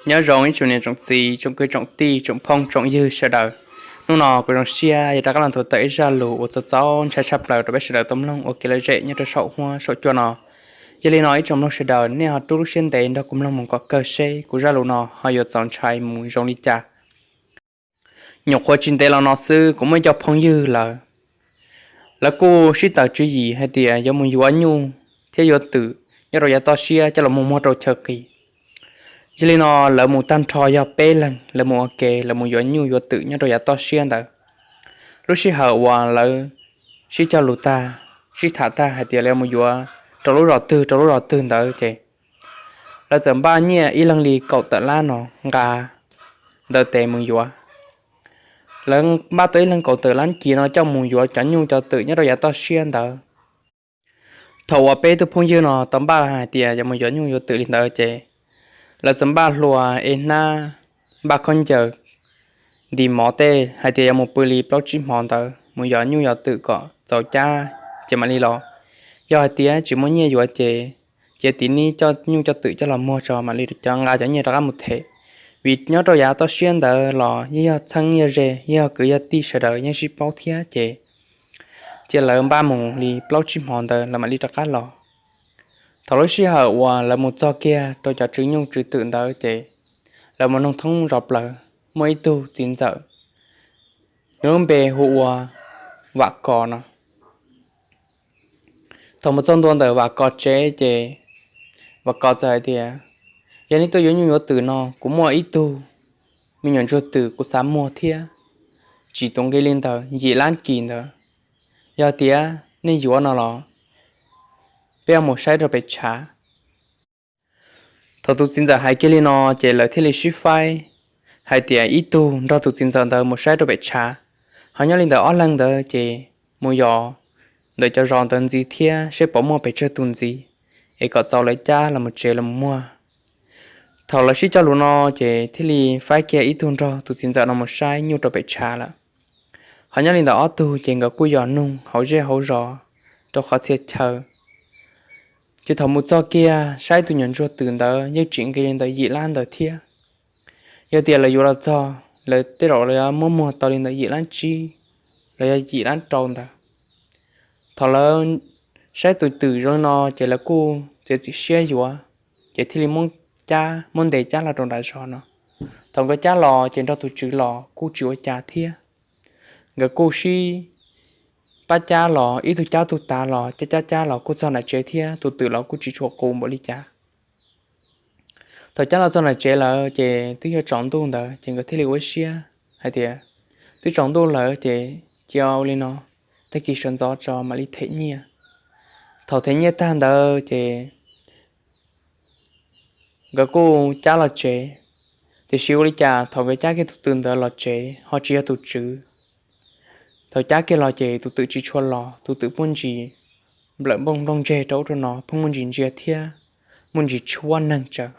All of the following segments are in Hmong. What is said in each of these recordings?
Nyob zoo ib tsoom niam tsoom txiv, tsoom kwv tsoom tij, tsoom phooj tsoom ywg sawv daws. Hnub no kuv zoo siab yuav rov qab los nthuav tawm ib zaj lus uas txaus txaus ntshai tshaj plaws rau peb sawv daws tau mloog ua kev lom zem nyob rau saum huab saum cua no. Yog li no ib tsoom mloog sawv daws nej ho rub lub siab ntev nrog kuv mloog mus kom kawg seb kuv zaj lus no ho yuav txaus ntshai mus zoo li cas. Nyuam qhuav tsis ntev los no xwb kuv muaj ib co phooj ywg lawv, lawv kuj sib tawm tswv yim hais tias yuav mus yuav nyuj thiab yuav twm nyob rau yav toj siab coj los mus muag rau chaw qis. Yog li no lawv mus tag nrho yog peb leeg, lawv mus ua ke, lawv mus yuav nyuj yuav twm nyob rau yav toj siab ntawd. Lub sij hawm uas lawv sib cog lus tag, sib tham tag hais tias lawv yuav mus yuav rau lub zos twg rau lub zos twg ntawd ces lawv txawm npaj nyiaj ib leeg li kaum tawm lab no nqa ntawm tes mus yuav. Lawv npaj tau ib leeg kaum tawm lab kis no coj mus yuav cov nyuj cov twm nyob rau yav toj siab ntawd. Thaum uas peb tug phooj ywg no tau npaj hais tias yuav mus yuav nyuj yuav twm li ntawd ces lawv txawm npaj hlua ev hnab, npaj khaub ncaws, nti mov tej hais tias yuav mus pw li plaub tsib hmo ntawd mus yuav nyuj yuav twm kom txaus cab ces mam li los. Yog hais tias tsis muaj nyiaj yuav ces cia tiv nib coj nyuj coj twm coj los muag tso mam li coj nqa cov nyiaj rov qab mus them. Vim nyob rau yav toj siab ntawd los yeej yog txheeb yog ze, yeej yog kwv yog tij sawv daws yeej sib paub thiab ces cia lawv npaj mus li plaub tsib hmo ntawd lawv mam li rov qab los. Thaum lub sij hawm uas lawv mus txog kiag rau cov tswv nyuj tswv twm ntawd ces lawv mus noog thoob zos plaws, muaj ib tug txiv ntxawm, nws lub npe hu ua Vam Kos no. Thaum mus txog ntua ntawm Vam Kos tsev ces Vam Kos txawm hais tias, yog nej tuaj yuav nyuj yuav twm no kuv muaj ib tug me nyuam ntsuag twm kuv xav muag thiab, tsis tus nqi li ntawd yim lab kis ntawd. Yog tias nej yuav no los peb mus saib rau pem tshav. Thaum tus txiv ntxawm hais kiag li no ces lawv thiaj li sib faib hais tias ib tug nrog tus txiv ntxawm ntawd mus saib rau pem tshav, ho nyob li ntawd ob leeg ntawd ces mus yos ntawm cov zos ntawd ntxiv thiab seb puas muaj pes tsawg tus ntxiv, es kom txaus lawv cab los mus tsev los mus muag. Thaum lawv sib cog lus no ces thiaj li faib kiag ib tug nrog tus txiv ntxawm no mus saib nyuj rau pem tshav lawm. Ho nyob li ntawd ob tug ces nkawd kuj yos nug hauv zej hauv zos rau qhov txhia chaw. Ces thaum mus txog kiag saib tus nyuam ntsuag twm ntawd yeej tsis nqi li ntawd yim lab ntawd thiab. Yog tias lawv yuav los txog lawv tej zaum lawv yuav muab muag tau li ntawd yim lab tsib los yog yim lab rau ntawd. Thaum lawv saib tus twm zoo li no ces lawv kuj txiav txim siab yuav, ces thiaj li muab cab, muab ntes cab los rau nram zos no. Thaum nkawd cab los ces nrog tus tswv los kuj tsis ua cas thiab. Nkawd kuj sib pab cab los, ib tug cab tug tav los cab cab cab los kuj txog nram tsev thiab, tus twm los kuj tsis tshua qus npaum li cas. Thaum cab los txog nram tsev lawm ces twb yuav tsaus ntuj ntawd ces nkawd thiaj li ua siab hais tias twb tsaus ntuj lawm ces cia ua li no, tag kis sawv ntxov tso mam li them nyiaj. Thaum them nyiaj tag ntawd ces nkawd kuj cab los tsev. Tiam sis ua li cas thaum nkawd cab kiag tus twm ntawd los tsev ho tsis yog tus tswv. Thaum cab kiag los ces tus twm tsis tshua los, tus twm muaj ntsis nplawm nplooj ntseg rau ub rau no, pheej muaj ntsis ntsia thiab muaj ntsis tshuab neeg tsawv.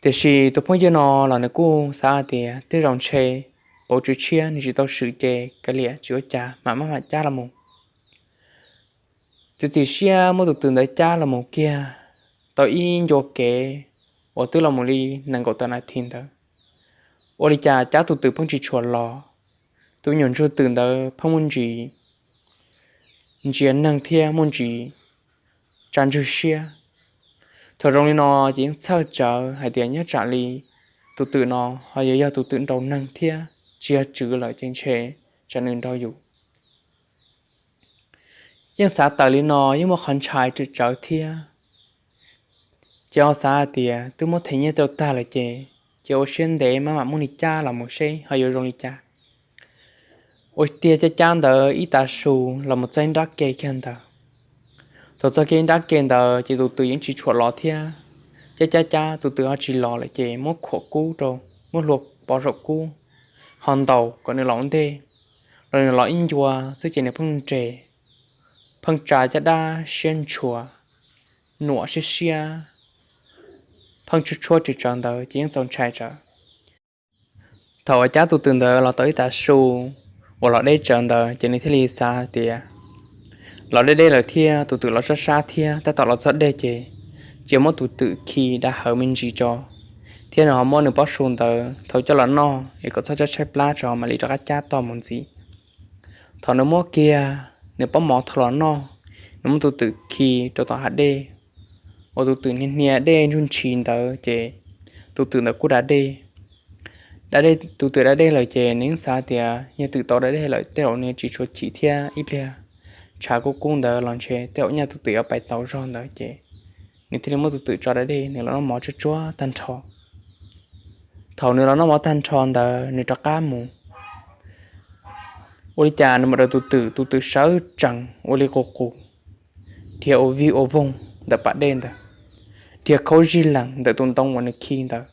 Tiam sis tus phooj ywg no los nws kuj xav hais tias tej zaum ntshe pauv tswv tshiab nws tsis tau swm ces kav liam tsis ua cas mam maj mam cab los mus. Txiav txim siab muab tus twm ntawd cab los mus kiag tau ib ncua kev uas twb los mus li nees nkaum tawm nas this ntawd. Ua li cas cab tus twm pheej tsis tshua los, tus nyuam ntsuag twm ntawd pheej muaj ntsis ntsia neeg thiab muaj ntsis tsa ntswg siab. Thaum zoo li no ces yeej txhawj tsawv hais tias nyob tsam li tus twm no ho yuav yog tus twm nraug neeg thiab tsis yog tswv lawm ces ntshe tsam nws nrog yus. Yeej xav tawm li no yeej muaj qhov ntshai tsawm tsawv thiab. Ces ho xav hais tias twb muab them nyiaj rau tag lawm ces, ces ua siab ntev mam mam muab nws cab los mus seb ho yuav zoo li cas. Ua tiag cab cab ntawd ib tav su los mus txog ib nrab ke kiag ntawd. Thaum txog kiag ib nrab ke ntawd ces tus twm yeej tsis tshua los thiab. Cab cab cab tus twm ho tsis los lawm ces muab khuam kub rau, muab hlua pov saum kub, ho ntaus kom nws los ua ntej. Los nws los ib ncua xwb ces nws pheej nres, pheej tsa caj dab siab ntshua, nuam siab siab, pheej tshuab tshuab tsawv tsawv ntawd ces yeej txaus ntshai tsawv. Thaum uas cab tus twm ntawd los tau ib tav su uas los deb tsawv ntawd ces nws thiaj li xav tias los deb deb lawm thiab tus twm los sab sab thiab, tab tom los txog dej ces cia muab tus twm khi dav hawv me ntsis tso, thiab nws ho muab nws pob su ntawd thaum coj los noj es kom txhob tshaib plab tso mam li rov qab cab toj mus ntxiv. Thaum nws muab kiag nws pob mov thaum los noj, nws muab tus twm khi rau tom hav dej, uas tus twm hnia dej ntsuj ntshis ntawd ces tus twm ntawd kuj da dej. Da dej, tus twm da dej lawm ces nws yeej xav tias yog twm tau da dej lawm tej zaum nws tsis tshua chim thiab ib pliag tshav kub kub ntawd los ntshe tej zaum nyaj tus twm yuav pais tau zog ntawd ces nws thiaj li muab tus twm tso da dej nws los noj mov tsuag tsuag tag nrho. Thaum nws los noj mov tag nrho ntawd nws rov qab mus, ua li cas nws mam daws tus twm, tus twm sawv tsees ua li qus qus, dhia ua vij ua voog ntawm pas dej ntawd, dhia khaub zig lees ntawm tus ntoo uas nws khi ntawd.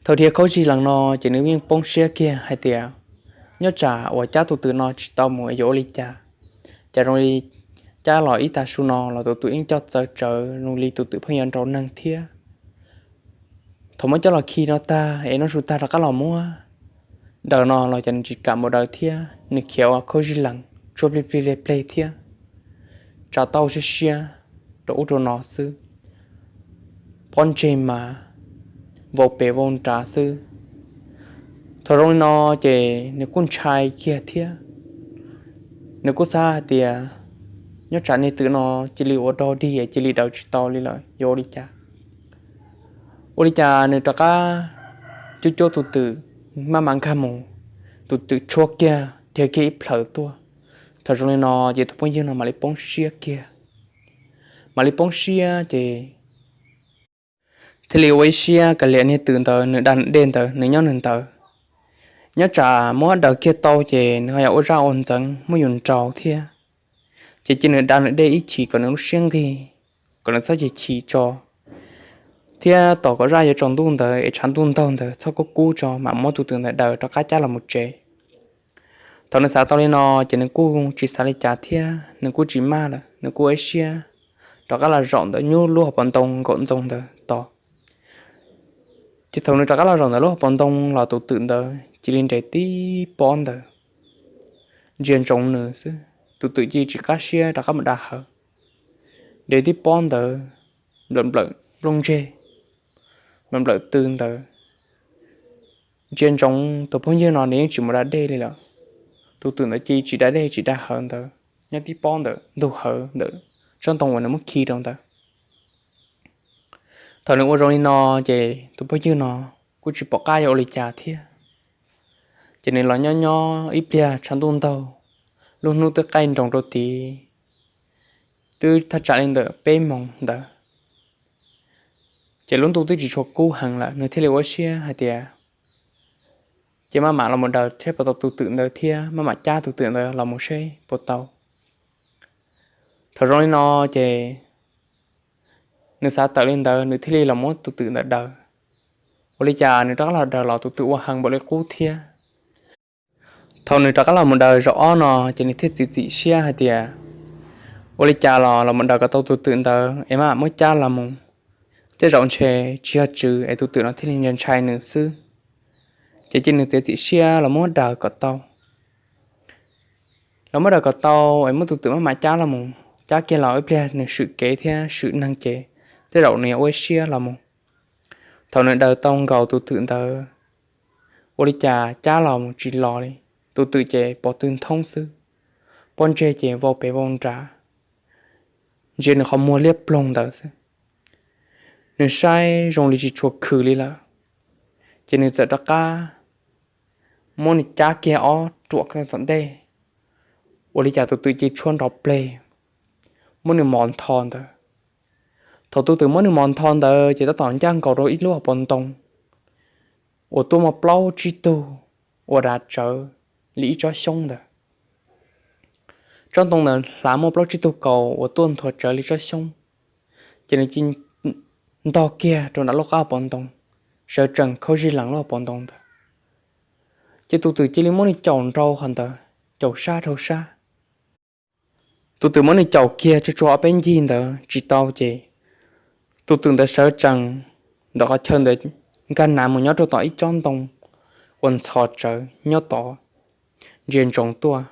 Thaum dhia khaub zig lees no ces nws yeej poob siab kiag hais tias nyob tsam uas cab tus twm no tsis tau mus yuav ua li cas, cas zoo li cab los ib tag su no los tus twm yeej coj txawv tsawv zoo li tus twm pheej yuav nraus neeg thiab. Thaum muab coj los khi no tag es noj su tag rov qab los muab daws no los cas nws tsis kam mus daws thiab, nws khiav ua khaub zig lees tshuab plig plig pleg pleg thiab tsa tauj siab siab rau ub rau no xwb, pob ntseg mas vau pes vau nrad xwb. Thaum zoo li no ces nws kuj ntshai kiag thiab, nws kuj xav hais tias nyob tsam niag twm no cia li ua dog dig cia li daws tsis tau li lawm yuav ua li cas. Ua li cas nws rov qab cuab cuab tus twm maj mam nkag mus, tus twm tshuab kiag dhia kiag ib plhaws tuaj. Thaum zoo li no ces tus phooj ywg no mam li poob siab kiag, mam li poob siab ces thiaj li ua ib siab kav liam niag twm ntawd nws da nws dej ntawd nws nyob nws ntawd. Nyob tsam muab daws kiag tau ces nws ho yog ua zaj ua ntxeev muab yus nraus thiab. Ces cia nws da nws dej ib chim kom nws lub siab nqig, kom nws txhob chim chim tso, thiab tos kom zaj yuav tsaus ntuj ntawd es tshav ntuj ntaug ntawd txhob kub kub tso mam muab tus twm ntawd daws rov qab cab los mus tsev. Thaum nws xav tau li no ces nws kuj tsis xav li cas thiab nws kuj tsis maj lawm, nws kuj ua ib siab rov qab los zaum ntawm nyub lub hauv paus ntoo nkaum ntxoov ntawd tos. Ces thaum nws rov qab los zaum ntawm lub hauv paus ntoo los tus twm ntawd cia li nres tib pob ntawd ntsia ntsoov nws xwb. Tus twm cia li tsis qab siab rov qab mus da hawv, nres tib pob ntawd nplawm nplawm nplooj ntseg, nplawm nplawm tw ntawd ntsia ntsoov tus phooj ywg no nws yeej tsis mus da dej li lawm. Tus twm ntawd cia li tsis da dej tsis da hawv ntawd nyob tib pob ntawm ntug hawv ntawm tsob ntoo uas nws muab khi rau ntawd. Thaum nws ua zoo li no ces tus phooj ywg no kuj tsis pom qab yuav ua li cas thiab. Ces nws los nyob nyob ib pliag tshav ntuj ntaug, lub hnub twb qaij nroos rau tid, twb thaj tsam li ntawm peb moos ntawd. Ces lub ntuj twb tsis tshua kub heev lawm nws thiaj li ua siab hais tias ces maj mam los mus daws thiab puas tau tus twm ntawd thiab maj mam cab tus twm ntawd los mus seb puas tau. Thaum zoo li no ces nws xav tawm li ntawd nws thiaj li los muab tus twm ntawd daws. Ua li cas nws rov qab los daws los tus twm ua heev npaum li qub thiab. Thaum nws rov qab los mus daws zaum ob no ces nws thiaj txiav txim siab hais tias ua li cas los los mus daws kom tau tus twm ntawd es maj mam muab cab los mus. Tej zaum ntshe tsis yog tswv es tus twm no thiaj li ntshai ntshai nws xwb. Ces cia nws txiav txim siab los muab daws kom tau. Los muab daws kom tau es muab tus twm maj mam cab los mus, cab kiag los ib pliag nws swm kev thiab swm neeg ces tej zaum nws yuav ua ib siab los mus. Thaum nws daws tau nkaus tus twm ntawd, ua li cas cab los mus tsis los li. Tus twm ces pov tw nthoob xwb, pob ntseg ces vau pes vau nrad, ntsia nws qhov muag liab ploog ntawd xwb. Nws saib zoo li tsis tshua khwm li lawm, ces nws txawm rov qab muab nws cab kiag ob ruam tom ntej. Ua li cas tus twm cia li tshuab nrov pleg, muab nws mos ntho ntawd. Thaum tus twm muab nws mos ntho ntawd ces tab tom ncaj nkaus rau ib lub hauv paus ntoo uas tuaj muaj plaub tsib tug ua dav tsawv li ib tsob xyoob ntawd. Tsob ntoo ntawd hlav muaj plaub tsib tug kaus uas tuaj nthuav tsawv li tsob xyoob, ces nws cia li ntog kiag rau nram lub qab hauv paus ntoo, sawv tsees khaub zig lees lub hauv paus ntoo ntawd. Ces tus twm cia li muab nws caum nrau qhov ntawd, caum sab rau sab. Tus twm muab nws caum kiag tsuag tsuag ob peb ncig ntawd tsis tau ces tus twm ntawd sawv tsees ntawm qhov chaw ntawd nkag nav mus nyob rau tom ib tsob ntoo uas ntxhov tsawv nyob tod ntsia ntsoov tuaj.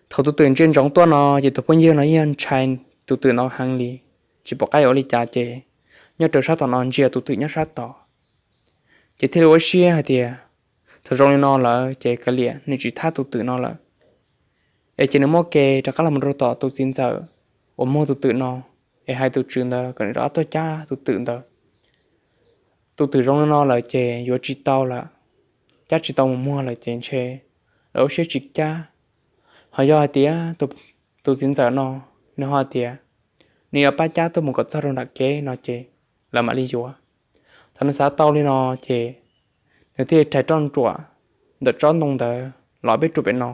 Thaum tus twm ntsia ntsoov tuaj no ces tus phooj ywg no yeej ntshai tus twm no heev li, tsis pom qab yuav ua li cas ces nyob rau sab tom no ntsia tus twm nyob sab tod. Ces thiaj li ua siab hais tias thaum zoo li no lawm ces kav liam, nws tsis thab tus twm no lawm, es ces nws muab kev rov qab los mus rau tom tus txiv ntxawm uas muag tus twm no, es hais tus tswv ntawd kom nws rov qab tuaj cab tus twm ntawd. Tus twm zoo li no lawm ces yuav tsis tau lawm, cab tsis tau mus muag lawm ces ntshe lawv ua siab tsis cab. Ho yog hais tias tus txiv ntxawm no nws ho tias nws yuav pab cab tuaj mus kom txog rau nram kev no ces lawv mam li yuav. Thaum nws xav tau li no ces nws thiaj rhais roj nruam ntawm tsob ntoo ntawd los peb ruam pem no.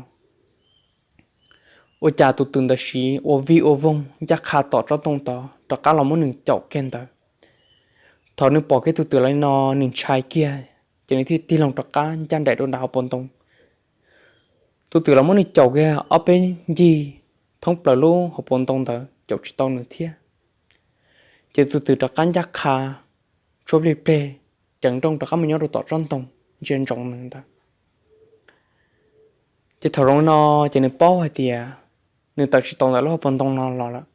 Ua cas tus twm ntawd siv ua vij ua voog ncaj qha tom tsob ntoo tod rov qab los muab nws caum kiag ntawd. Thaum nws pom kiag tus twm los li no, nws ntshai kiag, ces nws thiaj tig loo rov qab ncaj nraim rau nram hauv paus ntoo. Tus twm los muab nws caum kiag ob peb ncig thoob plaws lub hauv paus ntoo ntawd caum tsis tau nws thiab. Ces tus twm rov qab ncaj qha tshuab plig pleg, ceev nrooj rov qab mus nyob rau tom tsob ntoo ntsia ntsoov nws ntawd. Ces thaum zoo li no ces nws paub hais tias nws tawm tsis tau ntawm lub hauv paus ntoo no los lawm,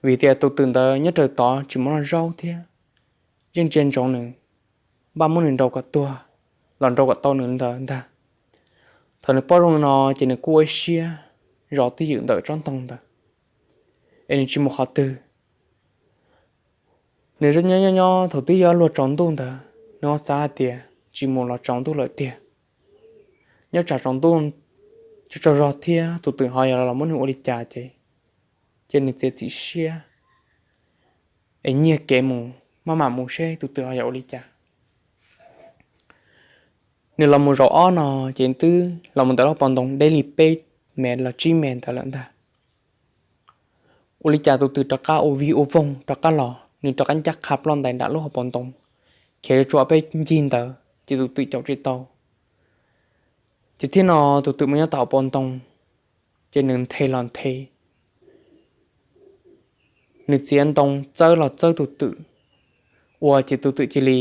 vim tias tus twm ntawd nyob raws tod tsis mus noj zaub thiab, yeej ntsia ntsoov nws, npaj muab nws nrau kom tuag los nrau kom tau nws ntawd ntag. Thaum nws paub zoo li no ces nws kuj ua siab zov twj ywm ntawm tsob ntoo ntawd, es nws tsis mus qhov twg. Nws nyob nyob nyob thaum twb yuav luag tsaus ntuj ntawd nws ho xav hais tias tsis mus los tsaus ntuj lawm tiag, nyob tsam tsaus ntuj tsaug zog thiab tus twm ho yuav los muab nws ua li cas ces, ces nws txiav txim siab es nyiag kev mus maj mam mus seb tus twm ho yuav ua li cas. Nws los mus zaum ob no ces twb los mus ntawm lub paus ntoo deb li peb mev los tsib mev ntawd lawm ntag. Ua li cas tus twm rov qab ua vij ua voog rov qab los, nws rov qab ncaj qha ploj ntais nram lub hauv paus ntoo, khiav tsuas peb ncig ntawd ces tus twm caum tsis tau. Ces thiab no tus twm mus nyob tom hauv paus ntoo, ces nws nthe los nthe, nws txiav ntoo txawb los txawb tus twm, ua ces tus twm cia li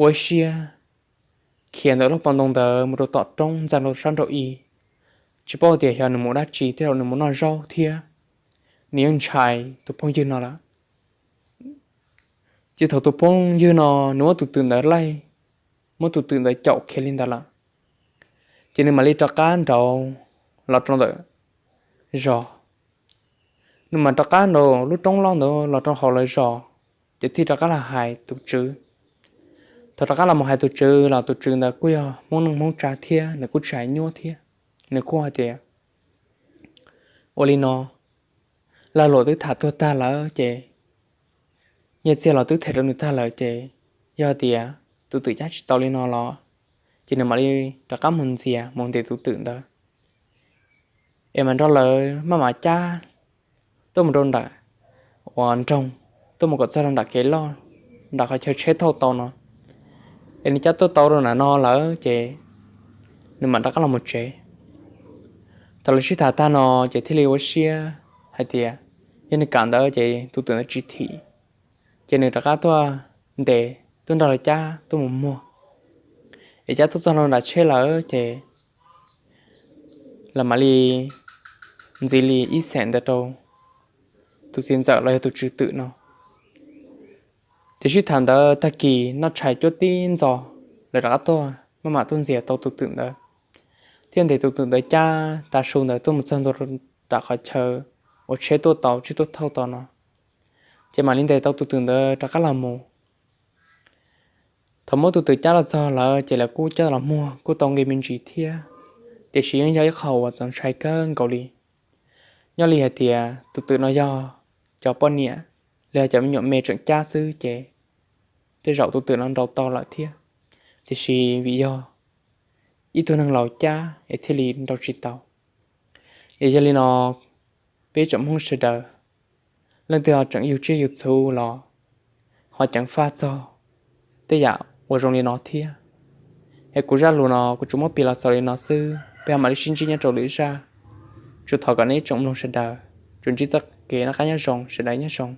ua siab khiav ntawm lub paus ntoo ntawd mus rau tom roob ntxa rau sab nraum i. Tsis paub tias xyov nws mus dab tsi thiab los nws mus noj zaub thiab, nws yeej ntshai tus phooj ywg no lawm. Ces thaum tus phooj ywg no nws muab tus twm ntawd laij, muab tus twm ntawd caum khiav li ntawd lawm, ces nws mam li rov qab nraud los rau ntawm zos. Nws mam rov qab nraud lub roob loj ntawd los rau hauv lawv zos, ces thiaj rov qab los hais tus tswv. Thaum rov qab los mus hais tus tswv los tus tswv ntawd kuj yog Hmoob neej Hmoob tsa thiab nws kuj tsis hais nyuab thiab, nws kuj hais tias ua li no, lag luam twb tham tuag tag lawm ces, nyiaj txiag los twb them rau nws tag lawm ces, yog tias tus twm cab tsis tau li no los, ces nws mam li rov qab mus ntxias mus ntes tus twm ntawd, es mam nrog lawv maj mam cab tuaj mus rau nram uas nroog, tuaj mus kom txog rau nram kev loj, nram qhov chaw tsheb thauj tau no, es nws cab tuaj tau rau nram no lawm ces nws mam rov qab los mus tsev. Thaum lawv sib tham tag no ces thiaj li ua siab hais tias yog nws kam ntawd ces tus twm ntawd tsis thim, ces nws rov qab tuaj ntes, tuaj nrog lawv cab tuaj mus muag, es cab tuaj txog rau nram tsheb lawm ces lawv mam li ntxiv li ib xeem ntawd rau tus txiv ntxawm los yog tus tswv twm no. Ces sib tham ntawd tag kis noj tshais cuab tib ntxo, lawv rov qab tuaj maj mam tuaj ntxias tau tus twm ntawd, thiaj ntes tus twm ntawd cab tav su ntawd tuaj mus txog ntua nram qhov chaw uas tsheb tuaj tau tsheb tuaj thauj tau no, ces mam li ntes tau tus twm ntawd rov qab los mus. Thaum muab tus twm cab los txog lawm ces lawv kuj coj los muag kuj tau nqi me ntsis thiab, tiam sis yeej yog ib qho uas txaus ntshai kawg nkaus li. Nyob li hais tias tus twm no yog cov poj niam los yog cov me nyuam me tseem cab xwb ces tej zaum tus twm no nrau tau lawm thiab, tiam sis vim yog ib tug neeg laus cab es thiaj li nrau tsis tau. Es yog li no, peb tsoom Hmoob sawv daws, leej twg ho tseem yug tsiaj yug txhu los ho ceev faj txog tej yam uas zoo li no thiab. Es kuv zaj lus no kuv tsuas muab piav los xaus li no xwb, peb ho mam li sib ntsib nyob rau lwm zaj. Tsuas thov kom nej tsoom mloog sawv daws tsuas ntsib txoj kev noj qab nyob zoo, sawv daws nyob zoo.